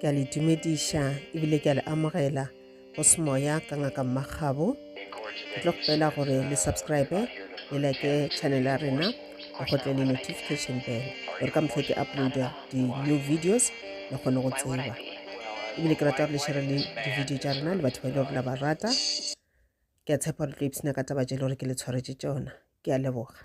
Ke a le dumediša ebile ke a le amogela go Semoya ka Ngaka Mmakgabo. Ke tlo kgopela gore le subscribe le like channel ya rena le gotle le notification bell gore ka mehla ke uploada di-new videos le kgone go tseba. Ebile ke rata gore le share le di-video tša rena le batho ba e le gore la ba rata. Ke a tshepa gore le tlo ipshina ka taba tše le gore ke le tshwaretše tšona. Ke a leboga.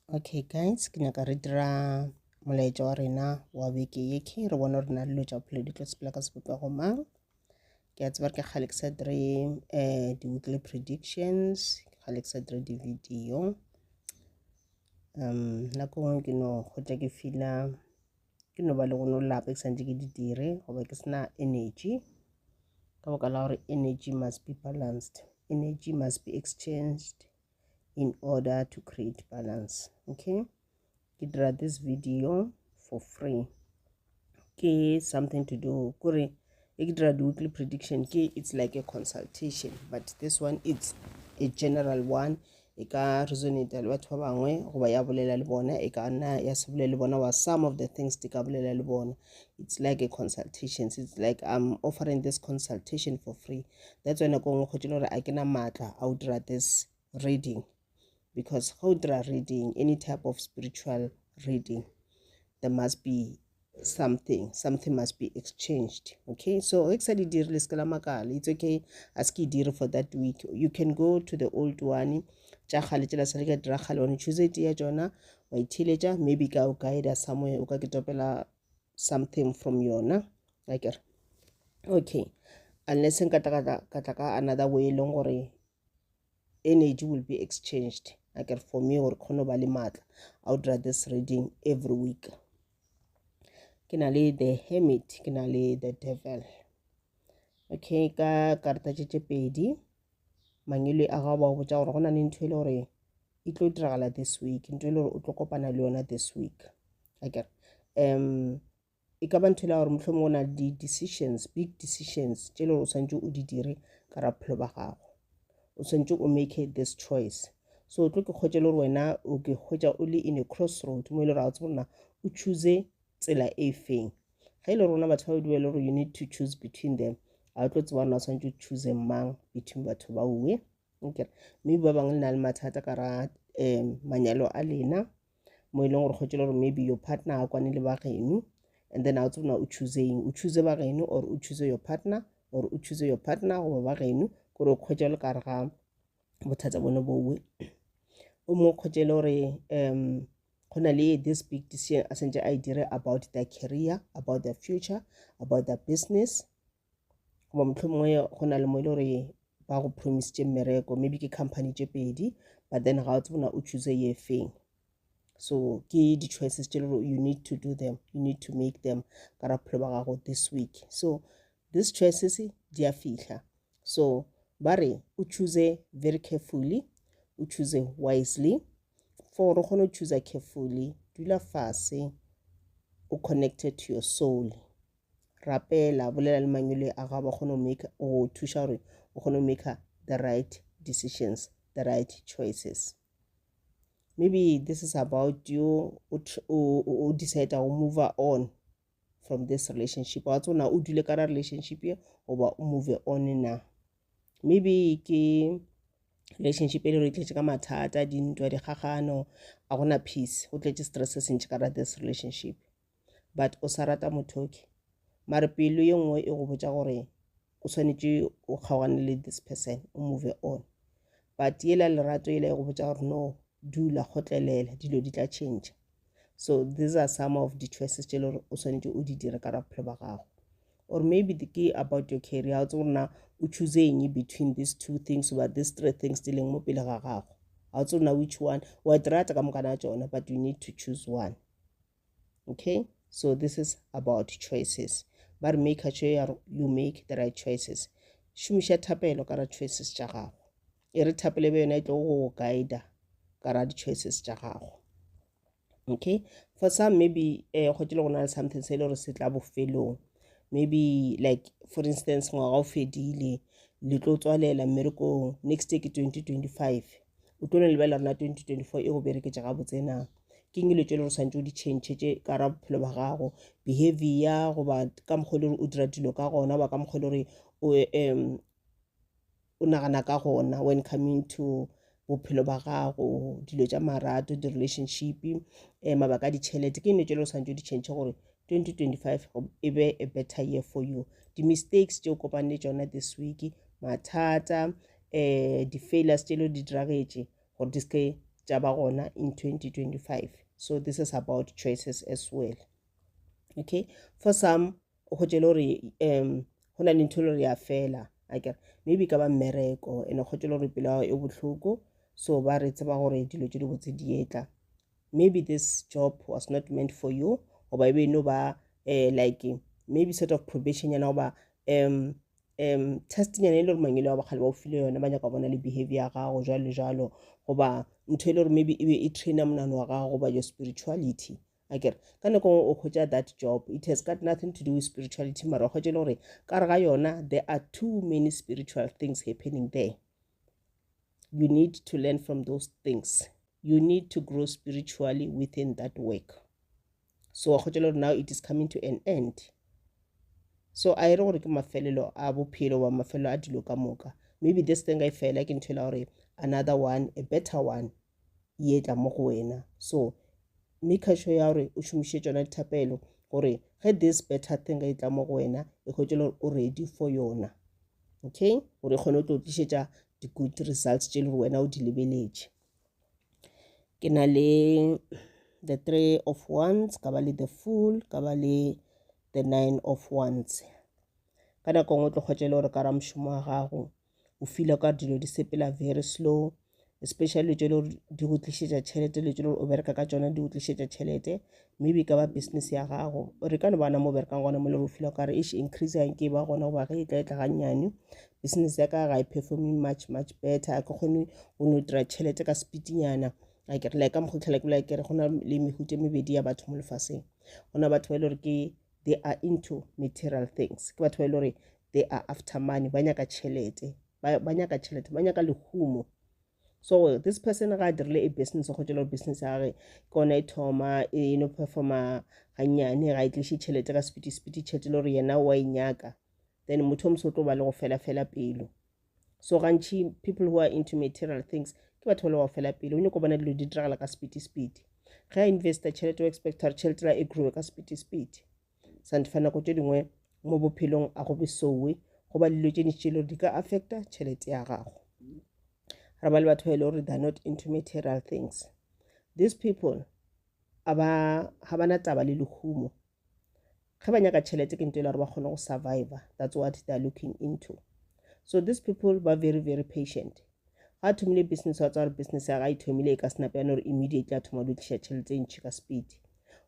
Okay guys, ke nyaka re dira molaetša wa rena wa beke ye ke re bone gore na dilo tša bophelo di tlo sepela ka sebopego mang. Ke a tseba ke kgale ke sa dire di-weekly predictions, ke kgale ke sa dire di-video. Nako nngwe ke no kgotsa ke feela ke no ba le go no lapa ke santse ke di dire goba ke sena energy ka baka la gore energy must be balanced, energy must be exchanged in order to create balance. Okay, ke dira this video for free, ke something to do kore e ke dira di-weekly prediction ke it's like a consultation, but this one it's a general one. E ka resonate le batho ba bangwe goba ya bolela le bona, e ka nna ya se bolele le bona, wa some of the things di ka bolela le bona. It's like a consultation, it's like I'm offering this consultation for free. That's why nako nngwe kgotse le gore a ke na maatla a o dira this reading, because ga o dira reading, any type of spiritual reading, there must be something, something must be exchanged. Okay, so ge ke sa di dire le se la makala, it's okay, a se ke dire for that week. You can go to the old one tša kgale tšela sa le ka dira kgale, one choose tee ya tšona wa itheeletša, maybe ka o guide somewhere, o ka ke topela something from yona akere. Okay, unless nka tla ka tla ka another way e leng gore energy will be exchanged akere, for me gore kgone ba le maatla a o dira this reading every week. Ke na le the Hermit, ke na le the Devil. Okay, ka karata tše tše pedi mangwele a gago ba go botša gore go na le ntho e le gore e tlo diragala this week, ntho e le gore o tlo kopana le yona this week akere. E ka ba ntho e le gore mohlomongwe o na le di-decisions, big decisions tše le gore o swanetše o di dire ka raphelo ba gago, o swanetše o make this choice. So o tlo ke kgwetša le gore wena o ke kgwetša o le in a crossroad mo e le gore ga o tsebe gore na o choose tsela e feng. Ge e le rona batho ba ba le gore you need to choose between them, ga o tlo tseba gore na o swanetše o choose mang between batho ba uwe. Okay, maybe ba bangwe le na le mathata ka ra manyalo a lena mo e leng gore kgwetše le gore maybe your partner a kwane le ba geno, and then a o tsebe na o choose eng, o choose ba geno or o choose your partner, or o choose your partner goba ba geno, kore o kgwetše le kare ga bothata bone bowe. O mongwe kgwetše le gore go na le this big decision a santse a e dire about their career, about their future, about their business, goba mohlomongwe go na le mo e le gore ba go promisitše mmereko, maybe ke company tše pedi, but then ga o tsebe na o choose ye feng. So ke di-choices tše le gore you need to do them, you need to make them ka raphelo ba gago this week. So these choices di a fihla, so ba re o choose very carefully, o choose wisely. For gore o kgone go choose carefully, dula fase o connected to your soul, rapela, bolela le mangwele a gago ba kgone go make go thuša gore o kgone go make the right decisions, the right choices. Maybe this is about you o decide go move on from this relationship, wa tsona o dule ka ra relationship ye goba o move on na. Maybe ke relationship e le gore e tletše ka mathata, dintwa, dikgagano, a gona peace, go tletše stress se sentši ka ra this relationship, but o sa rata motho okay, mare pelo ye nngwe e go botša gore o swanetše o kgaogane le this person, o move on, but yela lerato yela e go botša gore no, dula, kgotlelela, dilo di tla change. So these are some of the choices tše le gore o swanetše o di dire ka raphelo ba gago. Or maybe the ke about your career, o tsebe gore na o choose eng between these two things goba these three things di leng mo pele ga gago, ga o tsebe na which one wa di rata ka mokana tšona, but you need to choose one. Okay, so this is about choices. Ba re make sure you make the right choices. Šomiša thapelo ka ra choices tša gago, e re thapelo be yona e tlo go guida ka ra di-choices tša gago. Okay, for some maybe go tšele go na le something se e le gore se tla bofelong, maybe like for instance ngwaga o fedile, le tlo tswalela mmerekong next year ke 2025, o tlo no lebelela rena 2024 e go bereketše gabotse na. Ke eng dilo tše le gore swantse o di change tše ka ra bophelo ba gago, behavior goba ka mokgwa e le gore o dira dilo ka gona, goba ka mokgwa e le gore o o nagana ka gona when coming to bophelo ba gago, dilo tša marato, di-relationship, mabaka a ditšhelete. Ke eng dilo tše le gore swantse o di change gore 2025 e be a better year for you. Di-mistakes tše o kopane le tšona this week, mathata, di-failures tše le di diragetše gore di seke tša ba gona in 2025. So this is about choices as well. Okay, for some o hwetše le gore go na le ntho e le gore ya fela, akere maybe ka ba mmereko, and o hwetše le gore pelo ya gago e bohloko, so ba re tseba gore dilo tše dibotse di etla. Maybe this job was not meant for you, goba e be no ba like maybe sort of probation yana, goba test nyana e le gore mangwele wa bakgale ba o file yona, ba nyaka go bona le behavior ya gago jwalo jwalo, goba ntho e le gore maybe e be e traina monagano wa gago goba your spirituality. Akere ka nako nngwe o hwetša that job, it has got nothing to do with spirituality, mara o hwetša e le gore ka re ga yona there are too many spiritual things happening there. You need to learn from those things. You need to grow spiritually within that work. So wa hwetša le gore now it is coming to an end. So a e re gore ke mafelelo a bophelo goba mafelelo a dilo ka moka. Maybe this thing e fela ke ntho e la gore another one, a better one, e etla mo go wena. So make sure ya gore o šomiše tšona dithapelo gore ge this better thing e tla mo go wena, e hwetše le gore o ready for yona. Okay, gore e kgone go tlo tlišetša di-good results tše le gore wena o di lebeletše. Ke na le the Three of Wands, ka ba le the Fool, ka ba le the Nine of Wands. Ka nako nngwe o tlo hwetša e le gore ka ra mošomo wa gago o feel ka dilo di sepela very slow, especially tše le gore di go tlišetša tšhelete, dilo tše le gore o bereka ka tšona di go tlišetša tšhelete. Maybe e ka ba business ya gago, re ka no bana mo berekang gona mo le gore o feel ka re eish, increase ga nke e ba gona, goba ge e tla e tla gannyane, business ya ka ga e performing much much better, ga ke kgone go no dira tšhelete ka speed-nyana. Akere like ka mokgwa tlhela ke bolela ke re go na le mehuta e mebedi ya batho mo lefaseng. Go na batho ba e le gore ke they are into material things, ke batho ba e le gore they are after money, ba nyaka tšhelete, ba nyaka tšhelete, ba nyaka lehumo. So this person ga a dirile a business, go tšela business ya gage ke ona e thoma e no performa gannyane, ga e tliše tšhelete ka speedy speedy, tšhelete le gore yena wa e nyaka, then motho o moso o tlo ba le go fela fela pelo. So gantši people who are into material things ke batho ba le go fela pelo, o nyako bona dilo di diragala ka speedy speedy. Ge a investa tšhelete, o expecta gore tšhelete la e growe ka speedy speedy. Santhe fa nako tše dingwe mo bophelong a go be sowe, go ba le dilo tše dintši tše le gore di ka affecta tšhelete ya gago. Re ba le batho ba e le gore they are not into material things. These people ga ba na taba le lehumo. Ge ba nyaka tšhelete ke ntho e le gore ba kgone go survivor, that's what they are looking into. So these people ba very very patient. Ga a thomile business, wa tseba gore business ya ga e thomile e ka se nape yana gore immediately a thoma go tliša tšhelete e ntšhi ka speed.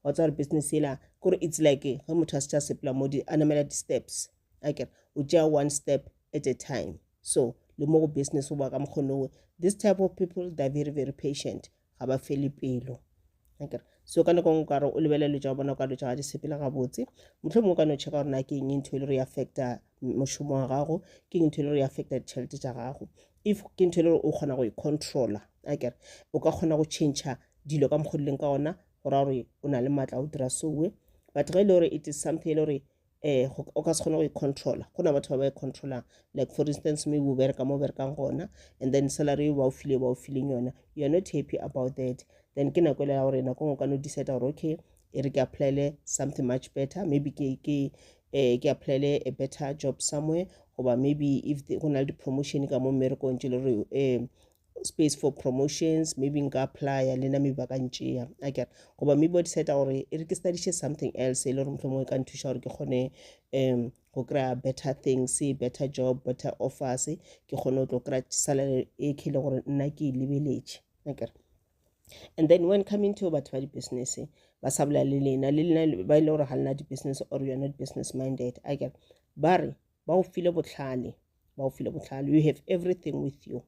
Wa tseba gore business ela kore it's like ge motho a se tša sepela mo di a namela di-steps, akere o tšea one step at a time. So le mo go business o ba ka mokgonowe. This type of people, they are very very patient, ga ba fele pelo. Akere so ka nako nngwe o ka re o lebelele tša bona, o ka re tša ga di sepele gabotse, mohlomongwe o ka no checka gore na ke eng ntho e le gore e affecta mošomo wa gago, ke eng ntho e le gore e affecta ditšhelete tša gago. If ke ntho e le gore o kgona go e controla, akere o ka kgona go change dilo ka mokgwa di leng ka ona, go raya gore o na le maatla a go dira sowe. But ge e le gore it is something e le gore o ka se kgone go e controla, go na batho ba ba e controlang. Like for instance, maybe o bereka mo o berekang gona, and then salary ba o file ba o fileng yona, you are not happy about that, then ke nako ele ya gore nako nngwe o ka no decide gore okay, e re ke applyele something much better, maybe ke ke applyele a better job somewhere, goba maybe if go na le di-promotion ka mo mmerekong tše le gore space for promotions, maybe nka applya le nna, maybe ba ka ntšea. Akere goba maybe wa decide gore e re ke studiše something else e le gore mohlomongwe e ka nthuša gore ke kgone go kry-a better things, better job, better offers, ke kgone go tlo kry-a salary e ke le gore nna ke e lebeletše. Akere and then when coming to batho ba di-business, ba sa bolela le lena, le lena ba e le gore ga lena di-business or you are not business minded, akere ba re ba o file bohlale, ba o file bohlale. You have everything with you,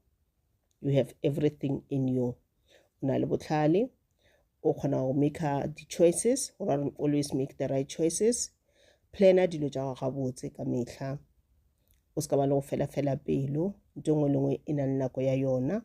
you have everything in you. O na le bohlale, o kgona go make di-choices, gore always make the right choices. Plana dilo tša gago gabotse ka mehla, o se ka ba le go fela fela pelo. Ntho e nngwe le nngwe e na le nako ya yona.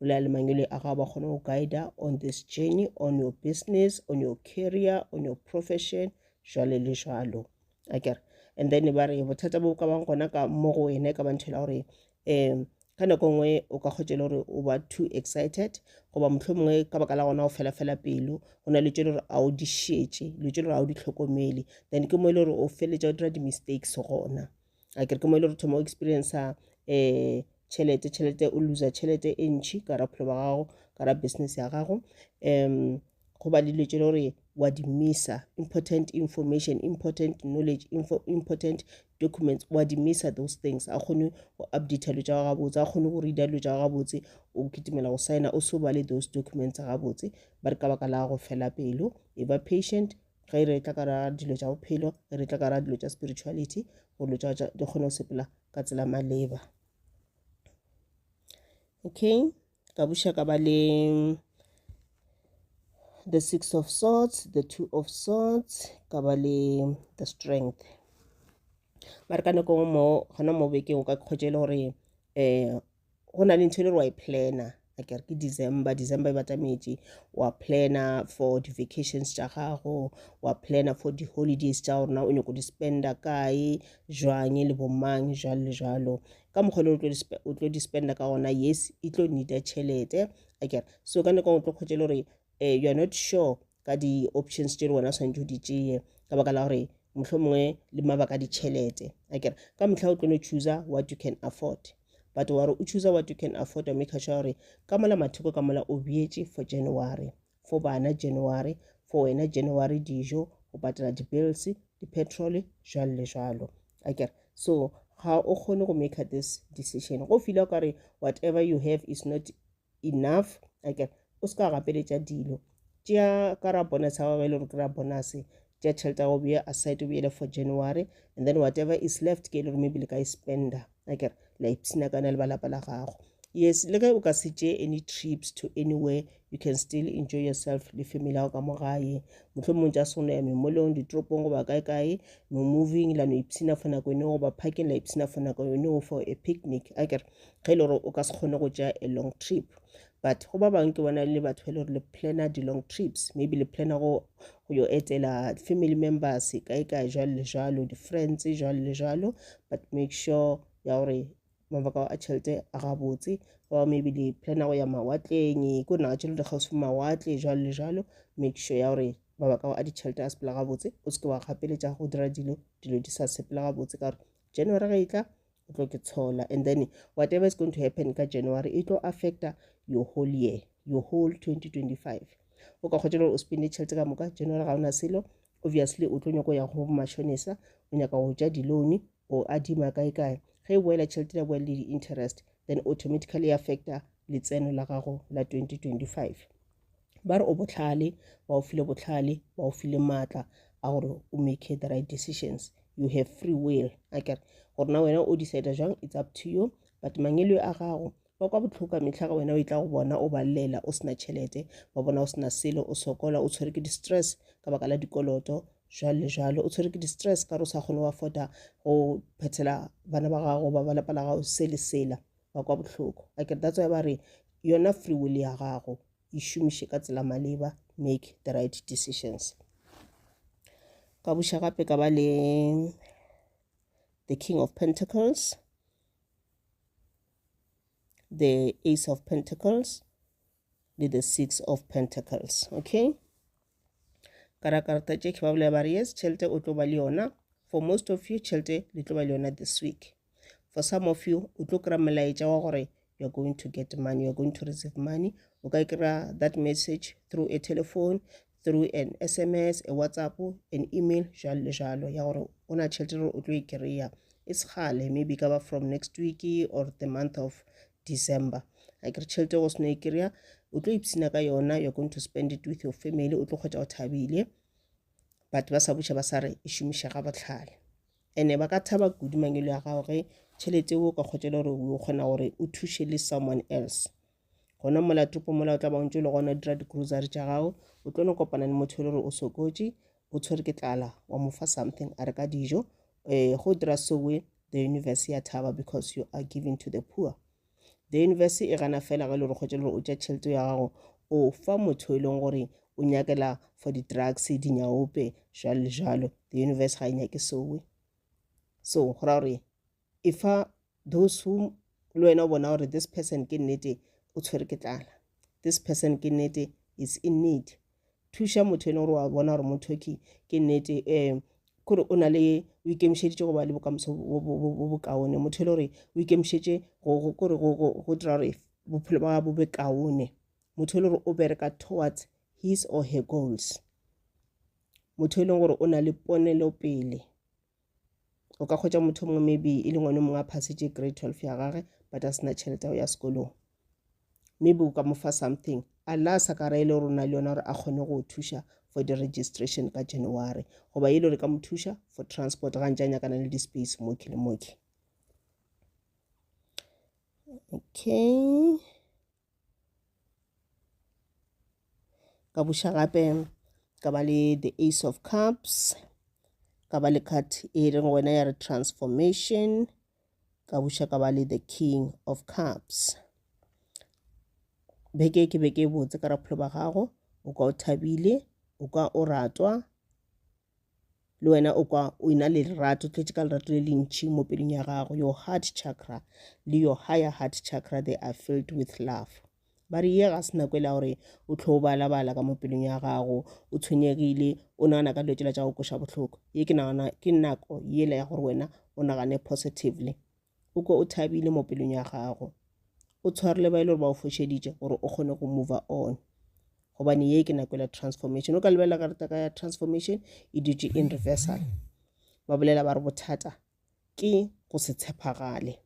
Bolela le mangwele a gago ba kgone go guida on this journey, on your business, on your career, on your profession, jwale le jwalo. Akere and then ba re bothata bo ka bang gona ka mo go wena e ka ba ntho e la gore um ka nako nngwe o ka kgotsa e le gore o ba too excited goba motlho mongwe ka baka la gona o fela fela pelo go na le tše le gore a o di šetše dilo tše le gore a o di tlhokomele then ke mo e le gore o feleletša o dira di-mistakes gona a kere ke mo e le gore thoma o experience-a um tšhelete tšhelete o loser tšhelete e ntšhi ka ra bophelo ba gago ka ra business ya gago um go ba le dilo tše le gore wa di missa important information important knowledge info, important documents wa di missa those things a kgone go update dilo tša gago gabotse a kgone go reada dilo tša gago gabotse o kitimela go signa o so bale those documents gabotse ba re ka baka la go fela pelo e ba patient ge re tla ka ra dilo tša bophelo ge re tla ka ra dilo tša spirituality gore dilo tša di kgone go sepela ka tsela maleba okay ka buša ka ba le the six of swords the two of swords ka ba le the strength ba re ka nako ngwe mo gona mo bekeng o ka kgotsa e le gore um go na le ntho e le gore wa e planner a kere ke december december e batametše wa planner for di-vacations tša gago wa planner for di-holidays tša gore na o nyako di spenda kae jwang le bomang jwalo le jwalo ka mokgwa le o tlo di spenda ka gona yes e tlo needa tšhelete a kere so ka nako o tlo kgotsa le gore um you are not sure ka di-options tše le wena o swanetše o di tšeye ka baka la gore mohlho mongwe le mabaka a ditšhelete a kere ka mohla o tlo no choosa what you can afford but wa re o choosa what you can afford wa make sure gore ka mola mathoko ka mola o beetše for january for bana january for wena january dijo go patela di-bills di-petrol jwalo le jwalo a kere so ga o kgone go make this decision go fila o kare whatever you have is not enough a kere o se ka gapeletša dilo tšea ka ra bonus ya gago e le gore ke ra bonus tšea tšhelete ya gago beye aside o beele for january and then whatever is left ke e le gore maybe le ka e spenda a kere la ipshina ka yona le ba lapa la gago yes le ge o ka se tšee any trips to anywhere you can still enjoy yourself le family ya gago ka mo gae mohlomongwe tša sono ya memolong ditoropong goba kae kae mo moving la no ipshina for nako eno goba parking la ipshina for nako eno for a picnic a kere ge e le gore o ka se kgone go tšea a long trip but go ba bangwe ke bona le batho e le gore le planner di-long trips maybe le planner go go yo etela family members kae kae jwalo le jwalo di-friends jwalo le jwalo but make sure ya gore mabaka a tšhelete a gabotse goba maybe le planner go ya mawatleng ko naga tšelo di kgauswi mawatle jwalo le jwalo make sure ya gore mabaka a ditšhelete a sepela gabotse o se ke wa gapeletša go dira dilo dilo di sa sepela gabotse ka gore january ge e tla o tlo ke tshola and then whatever is going to happen ka january e tlo affecta your whole year your whole 2025 o ka kgotsa gore o spende tšhelete ka moka january ga o na selo obviously o tlo nyako ya go mashonisa o nyaka go ja di-loan o adima kae kae ge e boela tšhelete ya boela le di-interest then automatically e affecta letseno la gago la 2025 ba re o bohlale ba o file bohlale ba o file maatla a gore o make the right decisions you have free will akere gore na wena o decide jwang it's up to you but mangelo a gago ba kwa bohloko ka mehla ga wena o etla go bona o ba llela o sena tšhelete ba bona o sena selo o sokola o tshwere ke di-stress ka baka la dikoloto jwalo le jwalo o tshwere ke di-stress ka re o sa kgone go afforda go phethela bana ba gago ba ba lapa la gago se le sela ba kwa bohloko akere that's why ba re yona free will ya gago e šomiše ka tsela maleba make the right decisions ka buša gape ka ba le the king of pentacles the ace of pentacles le the six of pentacles okay karakarata tše ke ba bolela ba re yes tšhelete o tlo ba le yona for most of you tšhelete le tlo ba le yona this week for some of you o tlo kry-a molaetša wa gore you're going to get money you're going to receive money o ka kry-a that message through a telephone through an sms a whatsapp an email jalo le jalo ya gore o na tšhelete gore o tlo e kry-a e segale maybe ka ba from next week or the month of december a kere tšhelete go seno e kry-a o tlo ipshina ka yona you're going to spend it with your family o tlo kgotsa o thabile but ba sa buša ba sa re e šomiša ga bohlale ene ba ka thaba kudu mangelo ya gago ge tšhelete o ka kgotsa le gore o kgona gore o thuše le someone else gona mola topo mola o tla ba o ntse o le gona o dira di-grocery tša gago o tlo no kopana le motho e le gore o sokotše o tshwere ke tlala wa mo fa something a reka dijo um go dira sowe the universe ya thaba because you are giving to the poor. The universe e gana fela ge e le gore kgotsa le gore o tša tšhelete ya gago o fa motho e leng gore o nyakela for di-drugs, dinyaope, jalo le jalo. The universe ga e nyake sowe. So go ra gore e fa those who le wena o bona gore this person ke nnete o tshwere ke tlala, this person ke nnete is in need. Thuša motho e leng gore wa bona gore motho ke ke nnete um kore o na le o ikemišeditše go ba le bokamoso bo bokaone, motho e le gore o ikemišetše kore go dira gore bophelo ba gagwe bo be kaone, motho e le gore o bereka towards his or her goals, motho e leng gore o na le ponelopele. O ka hwetša motho mongwe maybe e le ngwana mongwe a phasitše grade 12 ya gage but a sena tšhelete ya go ya sekolong, maybe o ka mo fa something a la sa ka ra e le gore o na le yona gore a kgone go thuša for di-registration ka January, goba e le gore ka mo thuša for transport ga ntše a nyakana le di-space moki le moki. Okay, ka buša gape ka ba le the Ace of Cups, ka ba le card e reng wena ya re transformation, ka buša ka ba le the King of Cups. Beke ke beke e botse ka raphelo ba gago, o kwa o thabile, o kwa o ratwa, le wena o kwa o ena le lerato, tletše ka lerato le lentši mo pelong ya gago. Your heart chakra le your higher heart chakra, they are filled with love. Ba re ye ga se nako e la gore o tlho o balabala ka mo pelong ya gago, o tshwenyegile, o nagana ka dilo tšela tša go kweša bohloko. Ye ke nagana ke nako yela ya gore wena o nagane positively, o kwe o thabile mo pelong ya gago, o tshwarele ba e le gore ba o fošeditše gore o kgone go move on, gobane ye ke nako la transformation. O ka lebelela karata ka ya transformation e dutše in reversal. Ba bolela ba re bothata ke go se tshepagale,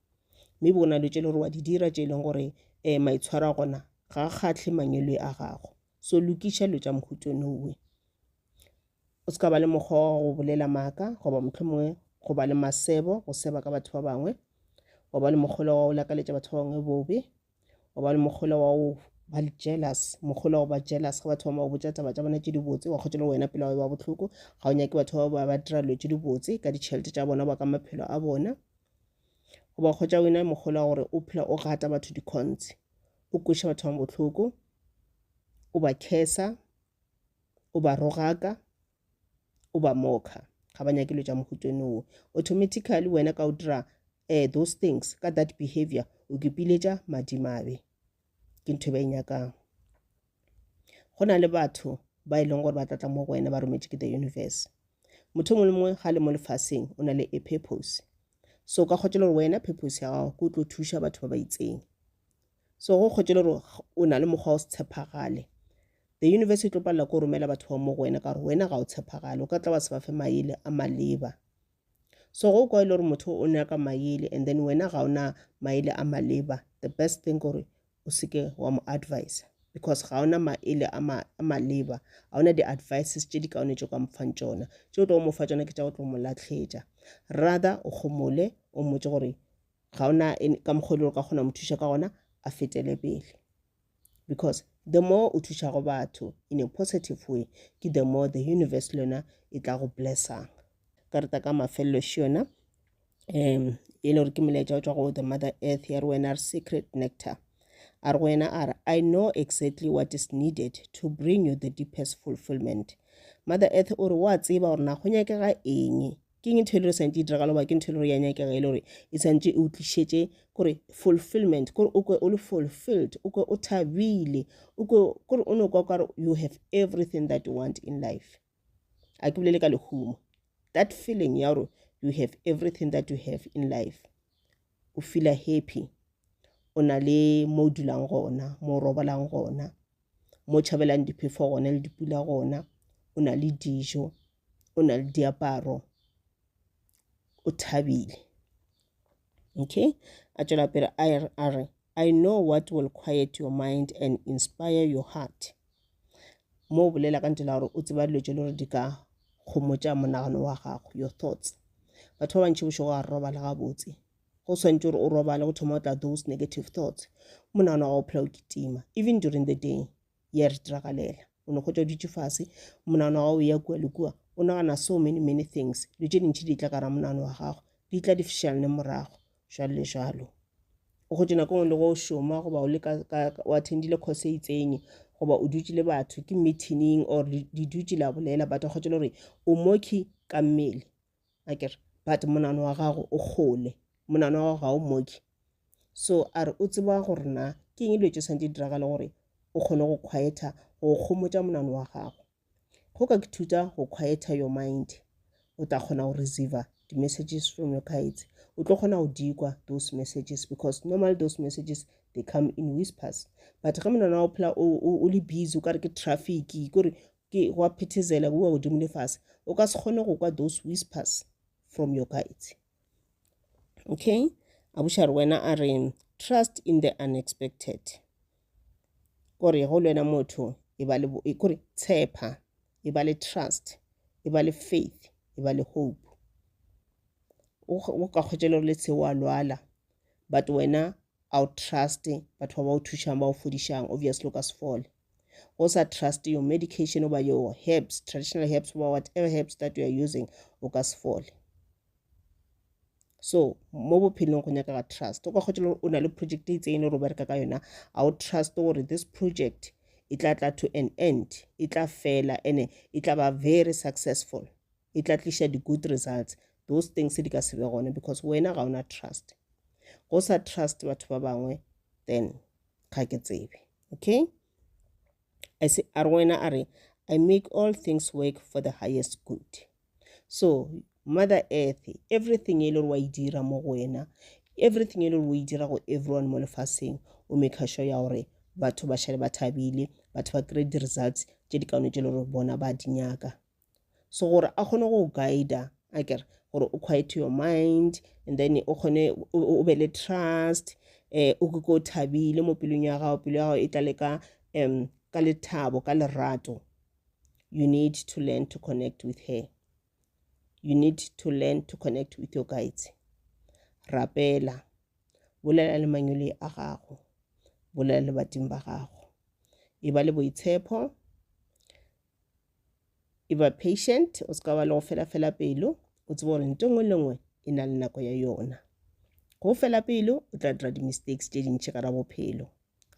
mme bo na le tše le gore wa di dira tše e leng gore um maitshwaro a gona ga a kgahle mangwele a gago. So lokiša dilo tša mohuta onowe, o se ka ba le mokgwa wa go bolela maaka, goba mohlomongwe go ba le masebo, go seba ka batho ba bangwe, wa ba le mokgwa wa go lakaletša batho ba bangwe bobe, wa ba le mokgwa wa go ba le jealous, mokgwa wa go ba jealous ga batho ba ba botša taba tša bona tše dibotse, wa kgotsa le wena pele wa ba bohloko, ga o nyake batho ba ba ba dira dilo tše dibotse ka ditšhelete tša bona ba ka maphelo a bona, goba kgotsa wena mokgwa wa gore o phela o gata batho dikhontshe, o kweša batho ba bohloko, o ba khesa, o ba rogaka, o ba mokha, ga ba nyake dilo tša mohuta oo. Automatically wena ka o dira eh, those things ka that behavior, o kipiletša madimabe, ke ntho e ba e nyakang. Go na le batho ba e leng gore ba tla tla mo go wena ba rometše ke the universe. Motho mongwe le mongwe ga le mo lefaseng o na le a purpose, so ka kgotsa le gore wena purpose ya gago ke o tlo thuša batho ba ba itseng. So go kgotsa le gore o na le mokgwa wa go se tshepagale, the universe e tlo palela ko romela batho ba mo go wena ka gore wena ga o tshepagale, o ka tla wa se ba fe maele a maleba. So go kwa e le gore motho o nyaka maele and then wena ga ona maele a maleba, the best thing gore o seke wa mo advise, because ga ona maele a maleba, ga ona di-advices tše di kaone tše o ka mo fang tšona. Tše o tlo mo fa tšona ke tša go tlo mo lahletša. Rather o gomole, o mmotše gore ga ona ka mokgwa e le gore ka kgona mo thuša ka gona, a fetele pele. Because the more o thušago batho in a positive way, ke the more the universe le yona e tla go blessang. Karata ka mafelelo še yona um e le gore ke molaetša o tšwa go the mother earth, ya re wena re sacred nectar. A re wena a re I know exactly what is needed to bring you the deepest fulfillment. Mother earth o re wa tseba gore na go nyakega eng, ke eng ntho e le gore santse e diragala, goba ke ntho e le gore ya nyakega e le gore e santse e o tlišetše kore fulfillment, kore o kwe o le fulfilled, o kwe o thabile, o kwe kore o no kwa kare you have everything that you want in life. A ke bolele ka lehumo, that feeling ya gore you have everything that you have in life, o feela happy, o na le mo o dulang gona, mo o robalang gona, mo tšhabelang diphefo gona le dipula gona, o na le dijo, o na le diaparo, o thabile. Okay, a tšwela pele a re I know what will quiet your mind and inspire your heart. Mo o bolela ka ntela gore o tseba dilo tše le gore di ka gomotša monagano wa gago, your thoughts. Batho ba bantši bošego ga re robala gabotse, go swantše gore o robale go thoma go tla those negative thoughts, monagano wa gago o phela o kitima even during the day, ya re diragalela. O no kgotsa o dutše fase, monagano wa gago o ya kua le kua, o nagana so many many things, dilo tše dintši di tla ka ra monagano wa gago, di tla di fišalane morago jalo le jalo. O hwetše nako e nngwe le ge o šoma goba o le ka, ka, o attendile course e itseng goba o dutše le batho ke meeting or le dutše la bolela but o hwetše le gore o moki ka mmele akere but monagano wa gago o kgole monagano wa gago ga o moki so a re o tseba gore na ke eng dilo tše santse di diragale gore o kgone go quieta go kgomotša monagano wa gago go ka ithuta go quieta your mind o tla kgona go receiver di-messages from your guides o tlo kgona go dikwa those messages because normally those messages they come in whispers but ge monana wa phela o le busy o ka re ke traffic kore ke go a phethezela kua godimo le fase o ka se kgone go kwa those whispers from your guides okay a buša re wena a re trust in the unexpected kore go le wena motho e ba le e, kore tshepa e ba le trust e ba le faith e ba le hope o ka kgwetša le gore le tshe wa lwala but wena a o trust batho ba ba o thušang ba o fodišang obviously o ka se fole go sa trust your medication oba your herbs traditional herbs oba whatever herbs that you are using o ka se fole so mo bophelong go nyakega trust o ka kgotsa o na le project e itseng e le gore o bereka ka yona a o trust gore this project e tla tla to an end e tla fela ene e tla ba very successful e tla tliša di-good results those things di ka se be gone because wena ga ona trust go sa trust batho ba bangwe then ga ke tsebe okay a se a re wena a re i make all things work for the highest good so mother earth everything e le gore wa e dira mo go wena everything e le gore o e dira go everyone mo lefaseng o make sure ya gore batho ba šale ba thabile batho ba kry di-results tše di kaone tše le gore bona ba di nyaka so gore a kgone go guida a kere gore o quiet your mind and then o kgone o be le trust eh o ke o thabile mo pelong ya gago pelo ya gago e tlale ka um ka lethabo ka lerato you need to learn to connect with her you need to learn to connect with your guides rapela bolela le mangwele a gago bolela le badimo ba gago e ba le boitshepo e ba patient o se ka ba le go fela fela pelo o tsebe gore nto nngwe le nngwe e na le nako ya yona go fela pelo o tla dira di-mistakes tše dintši gara bophelo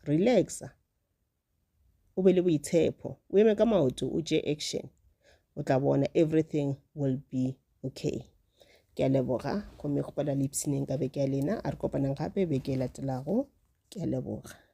relaxa o be le boitshepo o eme ka maoto o tšee action o tla bona everything will be okay ke a leboga gomme kgopela le ipshineng ka beke ya lena a re kopanang gape beke e latelago ke a leboga.